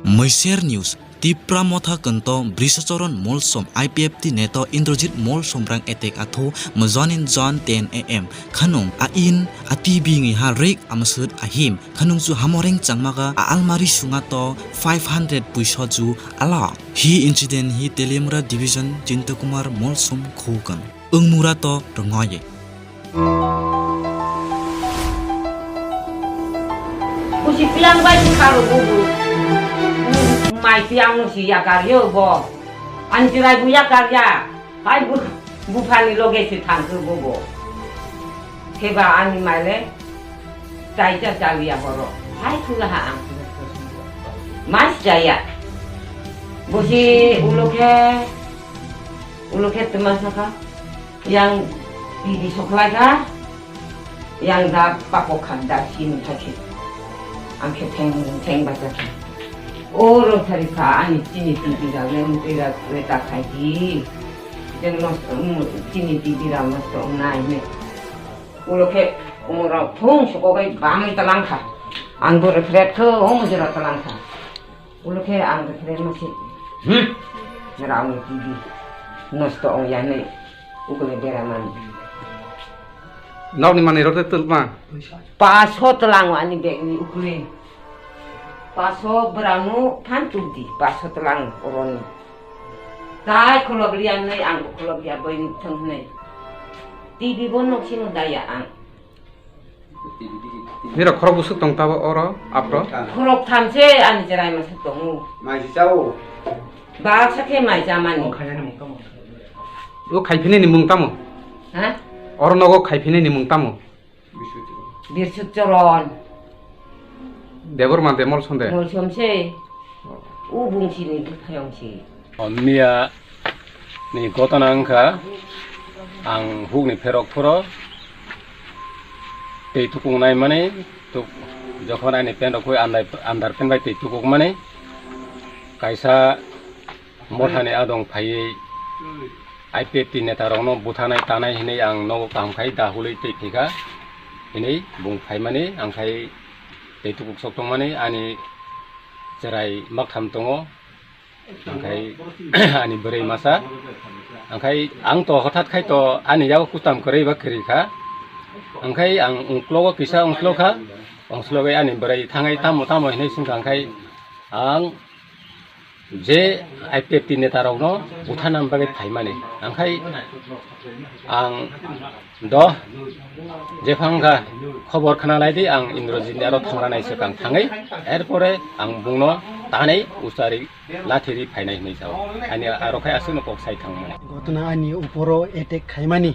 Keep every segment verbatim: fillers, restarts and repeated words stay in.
Mwiser News, Tipra Motha Kwnto Brishacharan Molsom I P F T neto Indrajit Molsom rang attack athu majanin jan ten A M khanung a in a T V ngi ha rek amasut ahim khanung chu hamoreng changmaga a almari sunga to five hundred puisa ju ala. Hi incident hi Teliamura Division Chinta Kumar Molsom khukang. Wngmura to rwngoye. Kusi pilang bai si karo bubu. Mai piang no si yakar yo bo. Ani chirai bu yakar ya. Hai bu, buphani loge si thangkhe bubu. Theba ani maile. Chaija chaliya boro. Hai khulaha ang. Mas jaya. Busi ulo khe, ulo khe tuma saka. Yang T V soklai kha, yang da pakok kha, da sini thakhe. Ang khe theng, theng bachakha. O rosari kha, ani chini T V rok le, mutwi rok le ta khai di. Jeng nos, um, chini T V rok nosto wngnai hwnwi. Ulo khe umorok thung sokogwi bamwi talang kha. Ang bo refret kho, omo jora talang kha. Ulo khe ang refret masi. Hmm? Jora ang T V nosto ong ya hwnwi ukule bera mani. Nokni manwi rok tei twlma? Paso talang ani bag ni ukule. Paso bwrangno phan tuk di, paso talang oroni. Tai khulok liya hwnwi ang khulok liya bai thang hwnwi. T V bo nok sino daya ang. Nirok khorok bwswk tong tabo oro, apro? Khorok tham se ani cherai masa tongo. Mai si chao. Baksa khe mai chamani. O khaiphinini mung tamo? Ha? Oro nogo khaiphinini mung tamo? Birsut Choron. Debor ma de Molsom de? Molsom se. O bungsini buphayong se. O miya ni gotona wngkha, ang hukni pherok phuro tei tukung naimani, tuk-, jokhon ani pant rok khui andai, andar pant bai tei tukuk mani, kaisa mothani adong phaiwi I P F T neta rokno buthanai tanai hinwi ang nogo kaham khai da hulwi tei phikha, hinwi bung phaimani, ang khai tei tukuk sok tongmani ani cherai maktham tongo. Angkhai ani bwrwi masa, angkhai ang to hothat khai to ani yago kutam kwrwi ba kwrwi kha, angkhai ang ungklogo kisa ungklo kha, ungklogwi ani bwrwi thangai tamo tamo hinwi swngkha, angkhai ang je I P F T neta rokno buthana bagwi phaimani, angkhai ang Do, jephang kha khobor khna lai di, ang Indrajit ni aro thangra nai swkang thangwi, er pore ang bungno tanwi usari lathi ri phainai hinwi sao. Ani aro khai aswkno kok sai thangmani. Gotona ani uporo attack khaimani,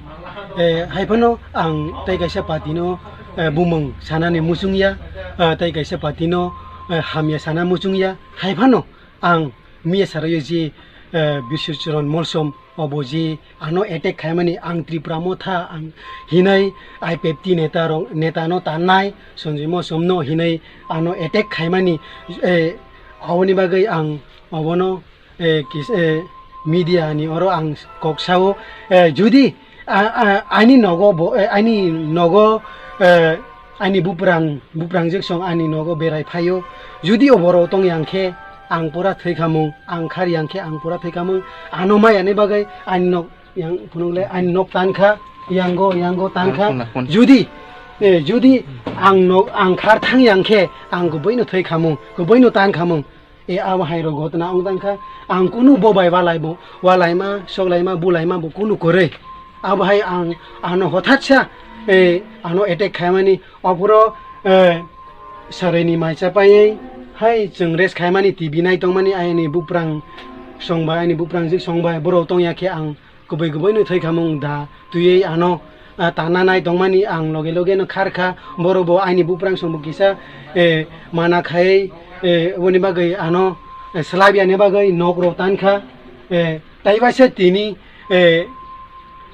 eh, hai phano ang tei kaisa party no, eh, bumung sanani muchung ya, eh, tei kaisa party no, eh, hamya sana muchung ya, hai phano ang miya sarayo je, eh, Biswachron Molsom obo je ano attack khaimani, ang Tripura Motha ang hinai I P F T neta rok, neta no tannai Sanjoy Molsom no hinai ano attack khaimani, eh, aboni bagwi ang obono, eh, kis-, eh, media ni oro ang kok sao, eh, judi a, a, ani nogo bo, eh, ani nogo, eh, ani buprang, buprang jeksong ani nogo berai phaio. Judi o borok tong yang khe ang pura thwi khamung, ang khar yang khe ang pura thwi khamung. Ano maya ni bagwi ani nok yang phunuk le ani nok tan kha, yango, yango tan kha. Khuna, khuna. Judi, eh, judi ang nok, ang khar thang yang khe ang kubui no thwi khamung, kubui no tan khamung. E abo hai rok gotna wng tang kha, ang kunu bo bai walai bo, walaima, soklaima, bulaima bo kunu kwrwi. Abo hai ang ano hothat sa, e ano attack khaimani, opuro, e, sarini mai cha paiwi hai chwng rest khaimani, T V nai tongmani, aini buprang songbai, aini buprang jik songbai, borok tongya khe ang kubui kubui no thwi khamung da twiwi ano, ah, tana nai tongmani ang loge loge no khar kha. Borok bo aini buprang song bo kisa, eh, mana khai, eh, boni bagwi ano, eh, slabya ni bagwi nok rok tan kha. Eh, tai bai se tini, eh,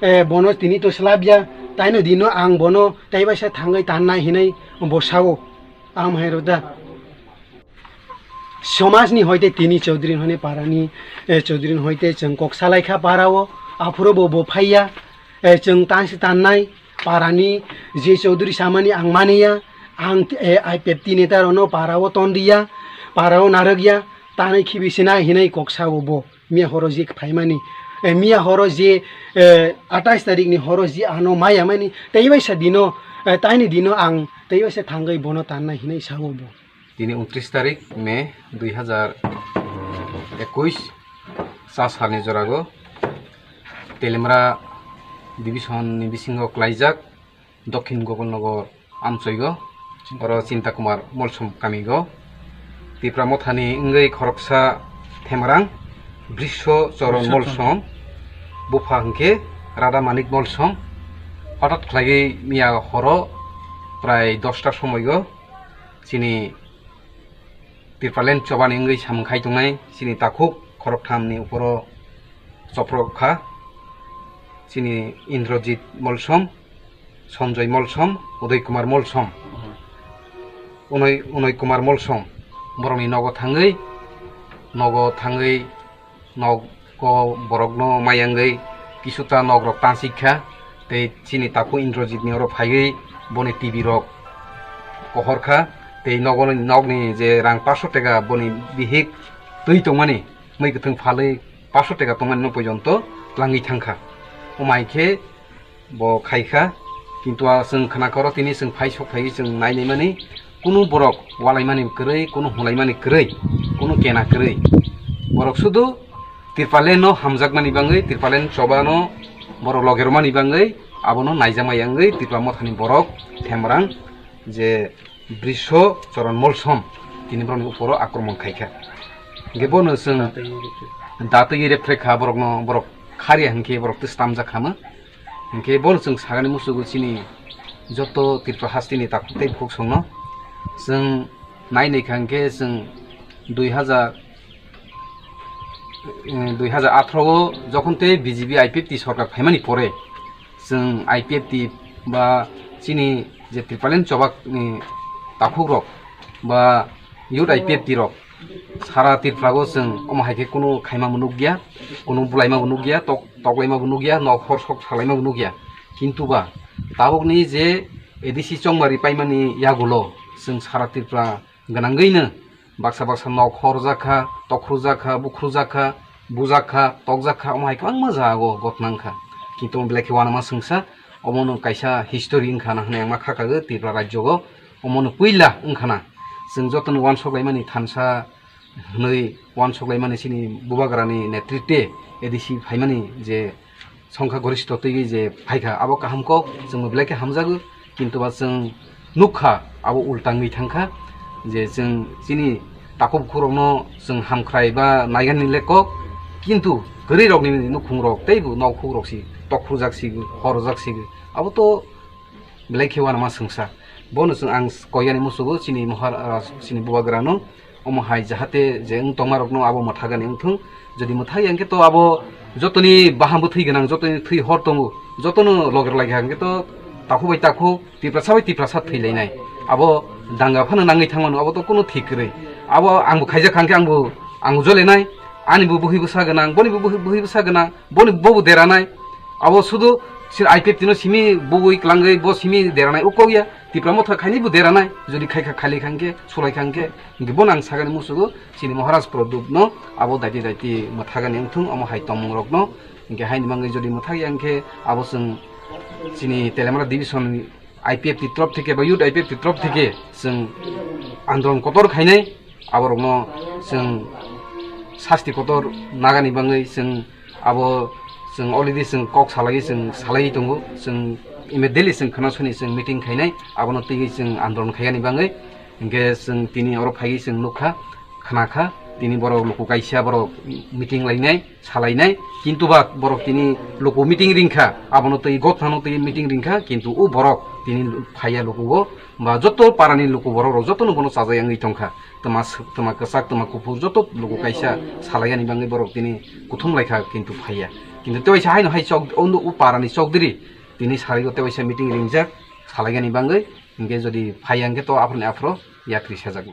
eh, bono tini to slabya, taino dino ang bono tai bai se thangwi tan nai hinwi bo sao. Ang hai rw da. Somajni hoite tini Chaudhary hwnwi parani, eh, Chaudhary hwnwi te chwng kok salaikha parao, aphuru bo bo phaiya, eh, chwng tansi tannai parani je Chaudhary samani ang maniya, ang, eh, I P F T neta rokno parao tondiya, parao narwkya, tanai khibi se nai hinai kok sao bo. Miya horo je phaimani, eh, miya horo je, eh, atais tarik ni horo je ano maya mani, tei bai sa dino, eh, taini dino ang tei bai sa thangwi bono tannai hinai sao bo. Tini untris tarik May dui hazar ekuis, cha salni jorago Telemra division ni bisingo klaijak Dokhin Gopalnagar amchoigo, oro Chinta Kumar Molsom kamigo. Tipra mothani wngwi khoroksa Themrang Brisho Choron Molsom, bupha hwnkhe Radha Manik Molsom. Hothat khlaiwi miya horo prai dosta somoigo chini Tipraland chobani wngwi samung khai tongnai chini takhuk khoroktham ni uporo choprok kha. Chini Indrajit Molsom, Sanjoy Molsom, Uday Kumar Molsom, Unoy, Unoy Kumar Molsom, borokni nogo thangwi, nogo thangwi, nogo borokno mayangwi kisuta nokrok tansik kha, tei chini takhuk Indrajit ni oro phaiwi boni T V rok kohor kha, tei nogo, nokni je rang paso teka boni bihik twi tongmani, mui kwthwng phalwi paso teka tongmani no porjonto twlangwi thangkha. Omo hai khe bo khai kha, kintu a chwng khna koro tini chwng phai sok phaiwi chwng nai naimani, kunu borok walaimani kwrwi, kunu hulaimani kwrwi, kunu kena kwrwi. Borok sudu Tipraland no hamjakmani bangwi, Tipraland chobano borok logermani bangwi abono naijakma yangwi Tipra mothani borok Themrang je Brisho Choron Molsom tini borokni uporo akromon khaikha. Hingke bono chwng datwi repre kha borokno, borok khariya hinkhe borok tei stamjak khama. Hinkhe bono chwng sagani musugo chini joto Tripura hasteni takhuk tei bukhuk songno. Chwng nai naikha hinkhe chwng dui hazar, eh, dui hazar atharo o jokhon tei B J P I P F T sorkar phaimani pore, chwng I P F T ba chini je Tipraland chobak ni takhuk rok ba youth I P F T rok sara Tripura o chwng omo hai khe kunu khaima bo nukya, kunu bulaima bo nukya, tok, toklaima bo nukya, nok hor sok salaima bo nukya. Kintu ba tabuk ni je A D C chongmari paimani yagulo chwng sara Tripura gwnangwi no baksa baksa nok horjak kha, tokhrujak kha, bukhrujak kha, bujak kha, tokjak kha, omo hai kwbangma jaga o ghotna wngkha. Kintu omo belai khe uanama swngsa, omo no kaisa history wngkha na hinwi ang ma kha kagwi Tripura rajyo o, omo no puila wngkha na. Chwng joto no uansuk laimani thansa hinwi uansuk laimani chini bubagra ni netritwe A D C phaimani je songkha gorista twiwi je phaikha, abo kaham kok, chwngno belai khe hamjago, kintu ba chwng nukha, abo ulta wngwi thangkha, je chwng chini takhuk bukhuk rokno chwng hamkhrai ba naigani le kok, kintu kwrwi rokni nukhung rok teibo nok huk rok si tokhrujak si, horjak si, abo to belai khe uanama swngsa. Bono chwng ang koyani musugo chini Maharaj, chini bubagrano, omo hai jahate je wng tongma rokno abo mwthagani wngthung. Jodi mwthagya hwnkhe to abo jotoni baham bwthwi gwnang, jotoni thwi hor tongo, jotono loger laikha hwnkhe to takhuk bai takhuk, Tiprasa bai Tiprasa thwi lainai. Abo danga phano nangwi thangmano, abo to kunu thik kwrwi. Abo angbo khaijak kha hwnkhe angbo, angbo jolenai, ani bo bwhwi bwsa gwnang, boni bo bwhwi, bwhwi bwsa gwnang. Boni bobo deranai. Abo sudu sir I P F T no simi bugui klangwi bo simi deranai ukok ya. Tipra motha khaini bo deranai. Jodi khaikha khali khangkhe, sulai khangkhe, hingke bono ang sagani musugo chini Maharaj Pradyut no abo daiti daiti mwthagani wngthung omo hai tongmung rokno. Hingke haini mangwi jodi mwthagya hingke abo chwng chini Telemra division I P F T ni torop theke ba youth I P F T ni torop theke chwng andolon kotor khainai, aborokno chwng sasti kotor nagani bangwi chwng abo chwng already chwng kok salaiwi chwng salaiwi tongo, chwng immediately chwng khwna soni chwng meeting khainai, abono twiwi chwng andolon khaiyani bangwi. Hinkhe chwng tini oro phaiwi chwng nukha, khwnakha, tini borok luku kaisa borok meeting lainai, salainai, kintu ba borok tini luku meeting ringkha, abono twi gotnano twi meeting ringkha, kintu o borok tini phaiya lukugo, ba joto parani luku borok rok jotono bono chajai wngwi tongkha, twma s-, twma kwchak, twma kuphur, joto luku kaisa salaiyani bangwi borok tini kuthum laikha, kintu phaiya. Kintu tewaisa haino hai chok, o, o parani chokdiri tini sarigo tewaisa meeting ringjak salaiyani bangwi, hinkhe jodi phaiya hinkhe to aphuruni aphuru yakri sajaknai.